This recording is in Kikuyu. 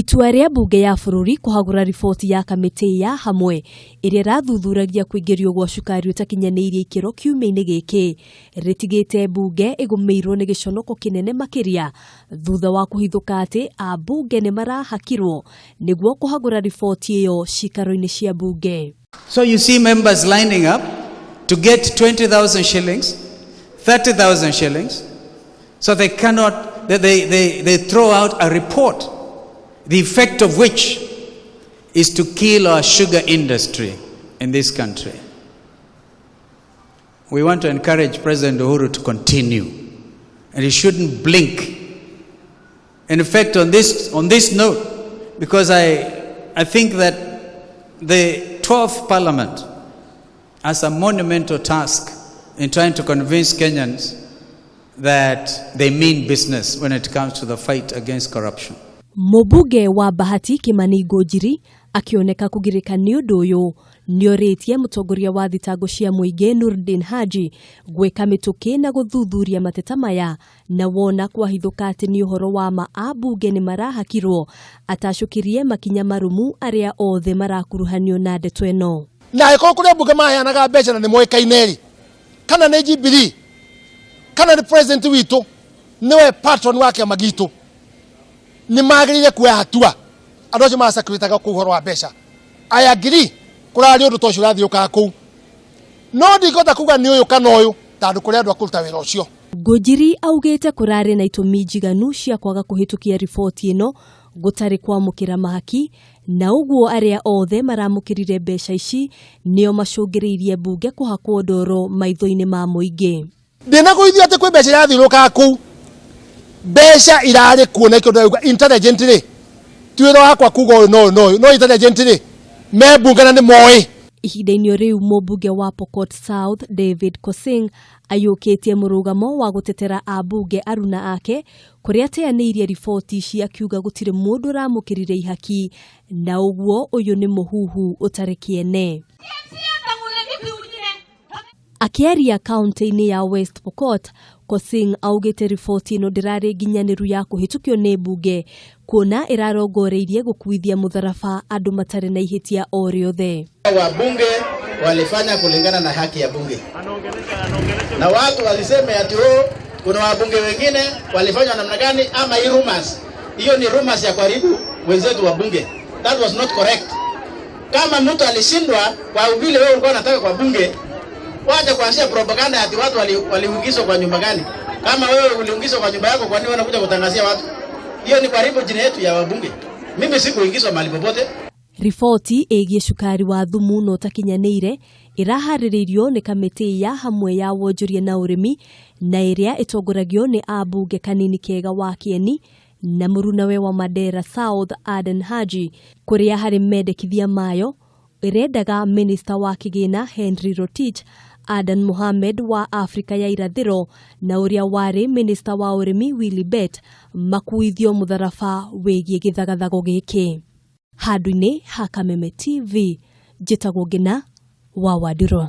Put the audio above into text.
Itua rĩa mbunge ya bũrũri kũhagũra riboti ya kamĩtĩ ya hamwe ĩrĩa ĩrathuthuragia kũingĩrio gwa cukari ũtakinyanĩirie ikĩro kiumia-inĩ gĩkĩ rĩtigĩte mbunge ĩgũmĩirwo nĩ gĩconoko kĩnene makĩria thutha wa kũhithũka atĩ ambunge nĩ marahakirwo nĩguo kũhagũra riboti ĩyo cikaro-inĩ cia mbunge. So you see members lining up to get 20,000 shillings, 30,000 shillings. So they cannot, they throw out a report, the effect of which is to kill our sugar industry in this country. We want to encourage President Uhuru to continue, and he shouldn't blink. In fact, on this note, because I think that the 12th Parliament has a monumental task in trying to convince Kenyans that they mean business when it comes to the fight against corruption. Mũmbunge wa Bahati Kimani Ngũnjiri akĩoneka kũgirĩka nĩ ũndũ ũyũ nĩorĩtie mũtongoria wa thitango cia mũingĩ Nurdin Haji gwĩka mĩtũkĩ na gũthuthuria mateta maya na wona kwahithũka atĩ nĩ ũhoro wa ma ambunge nĩ marahakirwo atacũkĩrie makinya marũmu arĩa othe marakuruhanio na ndeto ĩno. Na angĩkorwo kũrĩ ambunge maheanaga mbeca na nĩ moĩkaine rĩ, kana nĩ Jubilee kana nĩ president witũ nĩwe patron wa kĩama gitũ, nĩ magĩrĩire kuoya hatua andũ acio macirculataga kũu ũhoro wa mbeca. I agree kũrarĩ ũndũ ta ũcio ũrathiũkaga kũu, no ndingĩhota kuga nĩ ũyũ kana ũyũ tondũ kũrĩ andũ a kũruta wĩra ũcio. Ngũnjiri augĩte kũrarĩ na itũmi njiganu cia kwaga kũhĩtũkia riboti ĩno gũtarĩ kwamũkĩra mahaki na ũguo arĩa othe maramũkĩrire mbeca ici nĩo macũngĩrĩirie mbunge kũhakwo ndoro maitho-inĩ ma mũingĩ. Ndĩnagũithio atĩ kwĩ mbeca irathiũrũrũkaga kũu, mbeca irarĩ kuo na ikĩo ndĩrauga intelligent rĩ ti wĩra wakwa kuga ũyũ no ũyũ no ũyũ no intelligent rĩ me mbunge na nĩ moĩ. Ihinda-inĩ o rĩu mũmbunge wa Pokot South David Pkosing aiyũkĩtie mũrũgamo wa gũtetera ambunge aruna ake kũrĩa ateanĩirie riboti ici akiuga gũtirĩ mũndũ ũramũkĩrire ihaki na ũguo ũyũ nĩ mũhuhu ũtarĩ kĩene. Akĩaria kaunti-inĩ ya West Pokot, Pkosing augĩte riboti ĩno ndĩrarĩ nginyanĩru ya kũhĩtũkio nĩ mbunge kuona ĩrarongoreirie gũkuithia mũtharaba andũ matarĩ na ihĩtia o rĩothe. Wabunge walifanya kulingana na haki ya bunge, na watu walisema ati oh, kuna wabunge wengine walifanya namna gani, ama hii rumors. Hiyo ni rumors ya kuharibu wenzetu wa bunge. That was not correct. Kama mtu alishindwa kwa vile wewe ulikuwa unataka kwa bunge, wacha kuanzia propaganda ati watu waliingizwa kwa nyumba gani. Kama wewe uliingizwa kwa nyumba yako, kwa nini wanakuja kutangazia watu? Hiyo ni kuharibu jina yetu ya wabunge. Mimi sikuingizwa mahali popote. Riboti ĩgiĩ cukari wa thumu na ũtakinyanĩire ĩraharĩrĩirio nĩ kamĩtĩ ya hamwe ya wonjoria na ũrĩmi na ĩrĩa ĩtongoragio nĩ ambunge Kanini Kega wa Kĩeni na mũrunawe wa Mandera South Aden Haji kũrĩa harĩ mendekithia mayo ĩrendaga minista wa kĩgĩna Henry Rotich, Adan Mohamed wa Afrika ya irathĩro na ũrĩa warĩ minista wa ũrĩmi Willy Bett makuithio mũtharaba wĩgiĩ gĩthagathago gĩkĩ. Handũ-inĩ ha Kameme TV njĩtagwo Ngina wa Wandirũ.